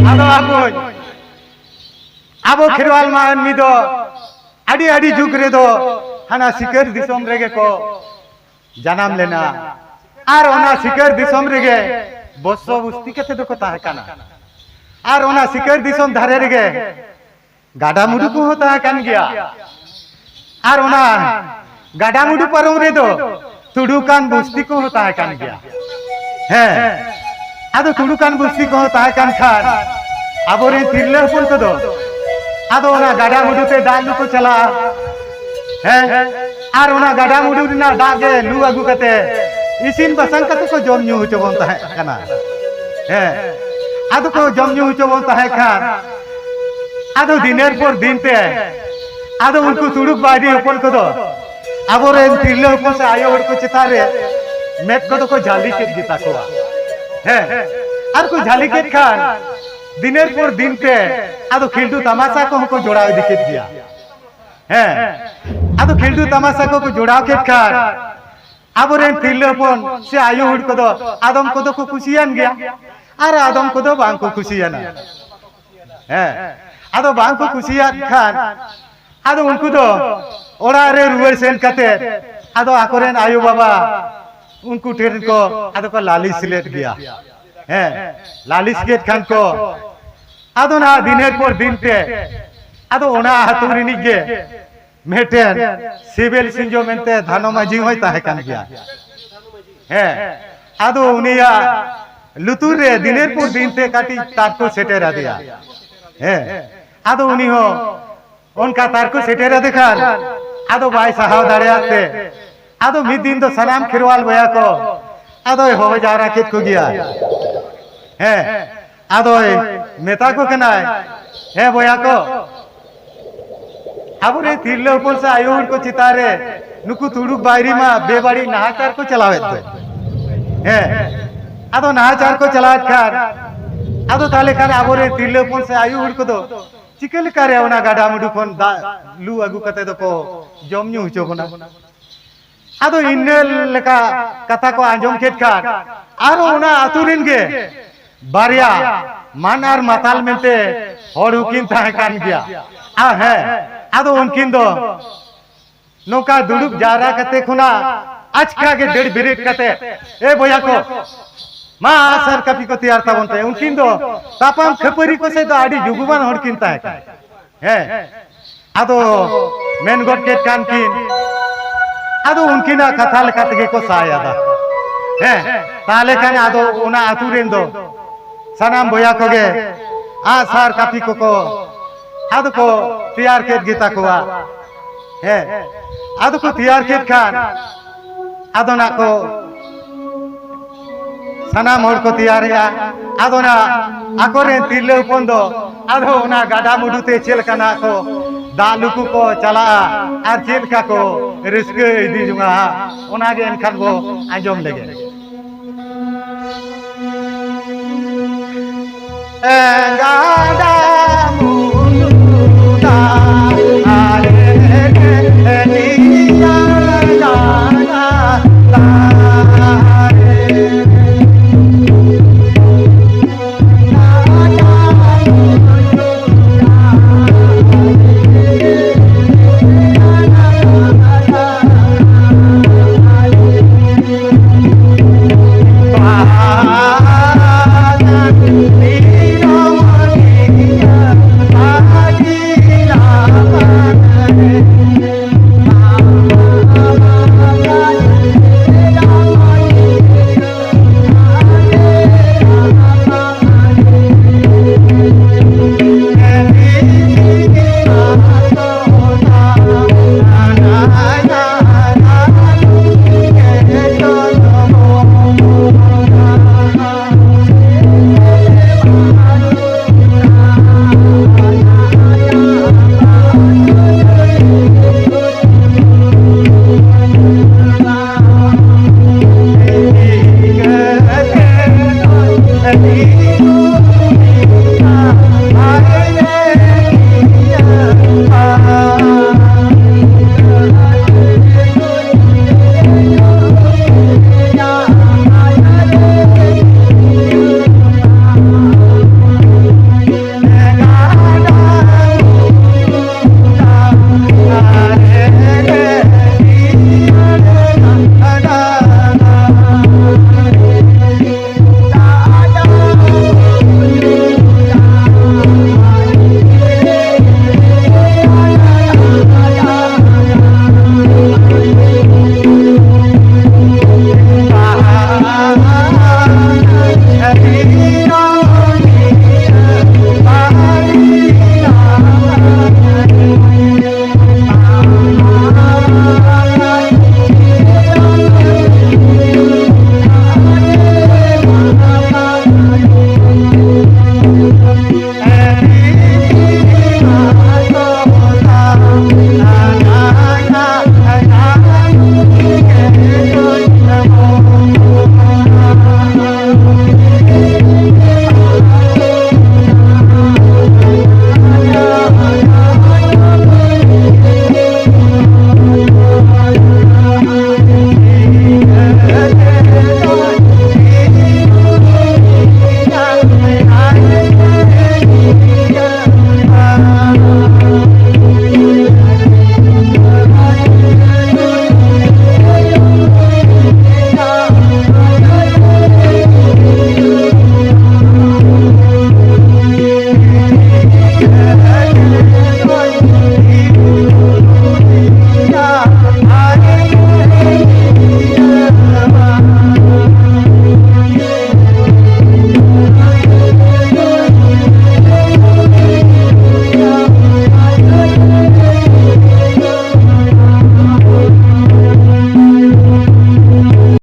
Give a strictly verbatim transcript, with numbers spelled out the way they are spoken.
ᱟᱫᱚ ᱟᱵᱚ, ᱟᱵᱚ ᱠᱷᱮᱨᱣᱟᱞ ᱢᱟᱹᱱᱢᱤ ᱫᱚ ᱟᱹᱰᱤ ᱟᱹᱰᱤ ᱡᱩᱜᱽ ᱨᱮᱫᱚ ᱦᱟᱱᱟ ᱥᱤᱠᱟᱹᱨ ᱫᱤᱥᱚᱢ ᱨᱮᱜᱮ ᱠᱚ ᱡᱟᱱᱟᱢ ᱞᱮᱱᱟ᱾ ᱟᱨ ᱚᱱᱟ ᱥᱤᱠᱟᱹᱨ ᱫᱤᱥᱚᱢ ᱨᱮᱜᱮ ᱵᱚᱥᱚ ᱵᱚᱥᱛᱤ ᱠᱟᱛᱮ ᱫᱚᱠᱚ ᱛᱟᱦᱮᱸ ᱠᱟᱱᱟ᱾ ᱟᱨ ᱚᱱᱟ ᱥᱤᱠᱟᱹᱨ ᱫᱤᱥᱚᱢ ᱫᱷᱟᱨᱮ ᱨᱮᱜᱮ ᱜᱟᱰᱟ ᱢᱩᱰᱩ ᱠᱚᱦᱚᱸ ᱛᱟᱦᱮᱸ ᱠᱟᱱ ᱜᱮᱭᱟ᱾ ᱟᱨ ᱚᱱᱟ ᱜᱟᱰᱟ ᱢᱩᱰᱩ ᱯᱟᱨᱚᱢ ᱨᱮᱫᱚ ᱛᱩᱲᱩᱠᱟᱱ ᱵᱚᱥᱛᱤ ᱠᱚᱦᱚᱸ ᱛᱟᱦᱮᱸ ᱠᱟᱱ ᱜᱮᱭᱟ᱾ ᱦᱮᱸ, ᱟᱫᱚ ᱛᱩᱲᱩᱠᱟᱱ ᱵᱚᱥᱛᱤ ᱠᱚᱦᱚᱸ ᱛᱟᱦᱮᱸ ᱠᱟᱱ ᱠᱷᱟᱱ ᱟᱵᱚᱨᱮᱱ ᱛᱤᱨᱞᱟᱹ ᱦᱚᱯᱚᱱ ᱠᱚᱫᱚ ᱟᱫᱚ ᱚᱱᱟ ᱜᱟᱰᱟ ᱢᱩᱰᱩ ᱛᱮ ᱫᱟᱜ ᱞᱩ ᱠᱚ ᱪᱟᱞᱟᱜᱼᱟ᱾ ᱦᱮᱸ, ᱟᱨ ᱚᱱᱟ ᱜᱟᱰᱟ ᱢᱩᱰᱩ ᱨᱮᱱᱟᱜ ᱫᱟᱜ ᱜᱮ ᱞᱩ ᱟᱹᱜᱩ ᱠᱟᱛᱮ ᱤᱥᱤᱱ ᱵᱟᱥᱟᱝ ᱠᱟᱛᱮ ᱠᱚ ᱡᱚᱢ ᱧᱩ ᱦᱚᱪᱚ ᱵᱚᱱ ᱛᱟᱦᱮᱸ ᱠᱟᱱᱟ᱾ ᱦᱮᱸ, ᱟᱫᱚ ᱠᱚ ᱡᱚᱢ ᱧᱩ ᱦᱚᱪᱚ ᱵᱚᱱ ᱛᱟᱦᱮᱸ ᱠᱷᱟᱱ ᱟᱫᱚ ᱫᱤᱱᱮᱨ ᱯᱚᱨ ᱫᱤᱱ ᱛᱮ ᱟᱫᱚ ᱩᱱᱠᱩ ᱛᱩᱲᱩᱠ ᱵᱟᱹᱭᱨᱤ ᱦᱚᱯᱚᱱ ᱠᱚᱫᱚ ᱟᱵᱚᱨᱮᱱ ᱛᱤᱨᱞᱟᱹ ᱦᱚᱯᱚᱱ ᱥᱮ ᱟᱭᱳ ᱦᱚᱲ ᱠᱚ ᱪᱮᱛᱟᱱ ᱨᱮ ᱢᱮᱫ ᱠᱚᱫᱚ ᱠᱚ ᱡᱷᱟᱹᱞᱤ ᱠᱮᱫ ᱜᱮᱛᱟ ᱠᱚᱣᱟ᱾ ᱦᱮᱸ, ᱟᱨ ᱠᱚ ᱡᱷᱟᱹᱞᱤ ᱠᱮᱫ ᱠᱷᱟᱱ ᱫᱤᱱᱮᱨ ᱯᱚᱨ ᱫᱤᱱ ᱛᱮ ᱟᱫᱚ ᱠᱷᱤᱞᱰᱩ ᱛᱟᱢᱟᱥᱟ ᱠᱚᱦᱚᱸ ᱠᱚ ᱡᱚᱲᱟᱣ ᱤᱫᱤ ᱠᱮᱫ ᱜᱮᱭᱟ᱾ ᱦᱮᱸ, ᱟᱫᱚ ᱠᱷᱤᱞᱰᱩ ᱛᱟᱢᱟᱥᱟ ᱠᱚᱠᱚ ᱡᱚᱲᱟᱣ ᱠᱮᱫ ᱠᱷᱟᱱ ᱟᱵᱚᱨᱮᱱ ᱛᱤᱨᱞᱟᱹ ᱦᱚᱯᱚᱱ ᱥᱮ ᱟᱭᱳ ᱦᱚᱲ ᱠᱚᱫᱚ ᱟᱫᱚᱢ ᱠᱚᱫᱚ ᱠᱚ ᱠᱩᱥᱤᱭᱟᱱ ᱜᱮᱭᱟ ᱟᱨ ᱟᱫᱚᱢ ᱠᱚᱫᱚ ᱵᱟᱝ ᱠᱚ ᱠᱩᱥᱤᱭᱟᱱᱟ᱾ ᱦᱮᱸ, ᱟᱫᱚ ᱵᱟᱝ ᱠᱚ ᱠᱩᱥᱤᱭᱟᱜ ᱠᱷᱟᱱ ᱟᱫᱚ ᱩᱱᱠᱩ ᱫᱚ ᱚᱲᱟᱜ ᱨᱮ ᱨᱩᱣᱟᱹᱲ ᱥᱮᱱ ᱠᱟᱛᱮ ᱟᱫᱚ ᱟᱠᱚᱨᱮᱱ ᱟᱭᱳ ᱵᱟᱵᱟ ᱩᱱᱠᱩ ᱴᱷᱮᱱ ᱠᱚ ᱟᱫᱚ ᱠᱚ ᱞᱟᱹᱞᱤᱥ ᱞᱮᱫ ᱜᱮᱭᱟ᱾ ᱦᱮᱸ, ᱞᱟᱹᱞᱤᱥ ᱠᱮᱫ ᱠᱷᱟᱱ ᱠᱚ ᱟᱫᱚ ᱱᱟᱦᱟᱜ ᱫᱤᱱᱮᱨ ᱯᱚᱨ ᱫᱤᱱ ᱛᱮ ᱟᱫᱚ ᱚᱱᱟ ᱟᱹᱛᱩ ᱨᱤᱱᱤᱡ ᱜᱮ ᱢᱤᱫᱴᱮᱱ ᱥᱤᱵᱤᱞ ᱥᱤᱧᱡᱚ ᱢᱮᱱᱛᱮ ᱫᱷᱟᱱᱚ ᱢᱟᱹᱡᱷᱤ ᱦᱚᱸᱭ ᱛᱟᱦᱮᱸ ᱠᱟᱱ ᱜᱮᱭᱟ᱾ ᱦᱮᱸ, ᱟᱫᱚ ᱩᱱᱤᱭᱟᱜ ᱞᱩᱛᱩᱨ ᱨᱮ ᱫᱤᱱᱮᱨ ᱯᱚᱨ ᱫᱤᱱ ᱛᱮ ᱠᱟᱹᱴᱤᱡ ᱛᱟᱨᱠᱚ ᱥᱮᱴᱮᱨ ᱟᱫᱮᱭᱟ᱾ ᱦᱮᱸ, ᱟᱫᱚ ᱩᱱᱤ ᱦᱚᱸ ᱚᱱᱠᱟ ᱛᱟᱨᱠᱚ ᱥᱮᱴᱮᱨ ᱟᱫᱮ ᱠᱷᱟᱱ ᱟᱫᱚ ᱵᱟᱭ ᱥᱟᱦᱟᱣ ᱫᱟᱲᱮᱭᱟᱜ ᱛᱮ ᱟᱫᱚ ᱢᱤᱫ ᱫᱤᱱ ᱫᱚ ᱥᱟᱱᱟᱢ ᱠᱷᱮᱨᱣᱟᱞ ᱵᱚᱭᱦᱟ ᱠᱚ ᱟᱫᱚᱭ ᱦᱚᱦᱚ ᱡᱟᱣᱨᱟ ᱠᱮᱫ ᱠᱚᱜᱮᱭᱟ᱾ ᱦᱮᱸ, ᱟᱫᱚᱭ ᱢᱮᱛᱟ ᱠᱚ ᱠᱟᱱᱟᱭ, ᱦᱮᱸ ᱵᱚᱭᱦᱟ ᱠᱚ, ᱟᱵᱚᱨᱮᱱ ᱛᱤᱨᱞᱟᱹ ᱦᱚᱯᱚᱱ ᱥᱮ ᱟᱭᱳ ᱦᱚᱲ ᱠᱚ ᱪᱮᱛᱟᱱ ᱨᱮ ᱱᱩᱠᱩ ᱛᱩᱲᱩᱠ ᱵᱟᱭᱨᱤ ᱢᱟ ᱵᱮᱵᱟᱹᱲᱤᱡ ᱱᱟᱦᱟᱪᱟᱨ ᱠᱚ ᱪᱟᱞᱟᱣᱮᱫ ᱫᱚ᱾ ᱦᱮᱸ, ᱟᱫᱚ ᱱᱟᱦᱟᱪᱟᱨ ᱠᱚ ᱪᱟᱞᱟᱣᱮᱫ ᱠᱷᱟᱱ ᱟᱫᱚ ᱛᱟᱦᱞᱮ ᱠᱷᱟᱱ ᱟᱵᱚᱨᱮᱱ ᱛᱤᱨᱞᱟᱹ ᱦᱚᱯᱚᱱ ᱥᱮ ᱟᱭᱳ ᱦᱚᱲ ᱠᱚᱫᱚ ᱪᱤᱠᱟᱹ ᱞᱮᱠᱟᱨᱮ ᱚᱱᱟ ᱜᱟᱰᱟ ᱢᱩᱰᱩ ᱠᱷᱚᱱ ᱫᱟᱜ ᱞᱩ ᱟᱹᱜᱩ ᱠᱟᱛᱮ ᱫᱚᱠᱚ ᱡᱚᱢ ᱧᱩ ᱦᱚᱪᱚ ᱵᱚᱱᱟ? ᱟᱫᱚ ᱤᱱᱟᱹ ᱞᱮᱠᱟ ᱠᱟᱛᱷᱟ ᱠᱚ ᱟᱸᱡᱚᱢ ᱠᱮᱫ ᱠᱷᱟᱱ ᱟᱨᱚ ᱚᱱᱟ ᱟᱹᱛᱩ ᱨᱮᱱ ᱜᱮ ᱵᱟᱨᱭᱟ ᱢᱟᱱ ᱟᱨ ᱢᱟᱛᱟᱞ ᱢᱮᱱᱛᱮ ᱦᱚᱲ ᱦᱚᱸᱠᱤᱱ ᱛᱟᱦᱮᱸ ᱠᱟᱱ ᱜᱮᱭᱟ᱾ ᱟᱨ ᱦᱮᱸ, ᱟᱫᱚ ᱩᱱᱠᱤᱱ ᱫᱚ ᱱᱚᱝᱠᱟ ᱫᱩᱲᱩᱵ ᱡᱟᱣᱨᱟ ᱠᱟᱛᱮ ᱠᱷᱚᱱᱟᱜ ᱟᱪᱠᱟ ᱜᱮ ᱫᱟᱹᱲ ᱵᱮᱨᱮᱫ ᱠᱟᱛᱮ, ᱮ ᱵᱚᱭᱦᱟ ᱠᱚ, ᱢᱟ ᱟᱜᱼᱥᱟᱨ ᱠᱟᱹᱯᱤ ᱠᱚ ᱛᱮᱭᱟᱨ ᱛᱟᱵᱚᱱ ᱯᱮ᱾ ᱩᱱᱠᱤᱱ ᱫᱚ ᱛᱟᱯᱟᱢ ᱠᱷᱟᱹᱯᱟᱹᱨᱤ ᱠᱚ ᱥᱮᱫ ᱫᱚ ᱟᱹᱰᱤ ᱡᱩᱜᱩᱢᱟᱱ ᱦᱚᱲ ᱠᱤᱱ ᱛᱟᱦᱮᱸ ᱠᱟᱱᱟ᱾ ᱦᱮᱸ, ᱟᱫᱚ ᱢᱮᱱ ᱜᱚᱫ ᱠᱮᱫ ᱠᱷᱟᱱ ᱠᱤᱱ, ᱟᱫᱚ ᱩᱱᱠᱤᱱᱟᱜ ᱠᱟᱛᱷᱟ ᱞᱮᱠᱟ ᱛᱮᱜᱮ ᱠᱚ ᱥᱟᱭ ᱟᱫᱟ᱾ ᱦᱮᱸ, ᱛᱟᱦᱞᱮ ᱠᱷᱟᱱ ᱟᱫᱚ ᱚᱱᱟ ᱟᱹᱛᱩ ᱨᱮᱱ ᱫᱚ ᱥᱟᱱᱟᱢ ᱵᱚᱭᱦᱟ ᱠᱚᱜᱮ ᱟᱜᱼᱥᱟᱨ ᱠᱟᱹᱯᱤ ᱠᱚᱠᱚ ᱟᱫᱚ ᱠᱚ ᱛᱮᱭᱟᱨ ᱠᱮᱫ ᱜᱮᱛᱟ ᱠᱚᱣᱟ᱾ ᱦᱮᱸ, ᱟᱫᱚ ᱠᱚ ᱛᱮᱭᱟᱨ ᱠᱮᱫ ᱠᱷᱟᱱ ᱟᱫᱚ ᱱᱟᱜ ᱠᱚ ᱥᱟᱱᱟᱢ ᱦᱚᱲ ᱠᱚ ᱛᱮᱭᱟᱨᱮᱜᱼᱟ᱾ ᱟᱫᱚ ᱱᱟᱜ ᱟᱠᱚᱨᱮᱱ ᱛᱤᱨᱞᱟᱹ ᱦᱚᱯᱚᱱ ᱫᱚ ᱟᱫᱚ ᱚᱱᱟ ᱜᱟᱰᱟ ᱢᱩᱰᱩ ᱛᱮ ᱪᱮᱫ ᱞᱮᱠᱟ ᱱᱟᱜ ᱠᱚ ᱫᱟᱜ ᱞᱩᱠᱩ ᱠᱚ ᱪᱟᱞᱟᱜᱼᱟ ᱟᱨ ᱪᱮᱫ ᱞᱮᱠᱟ ᱠᱚ ᱨᱟᱹᱥᱠᱟᱹ ᱤᱫᱤ ᱡᱚᱝᱟ, ᱚᱱᱟᱜᱮ ᱮᱱᱠᱷᱟᱱ ᱵᱚ ᱟᱸᱡᱚᱢ ᱞᱮᱜᱮ᱾ ᱜᱟᱰᱟ ᱢᱩᱰᱩ ᱫᱟᱜ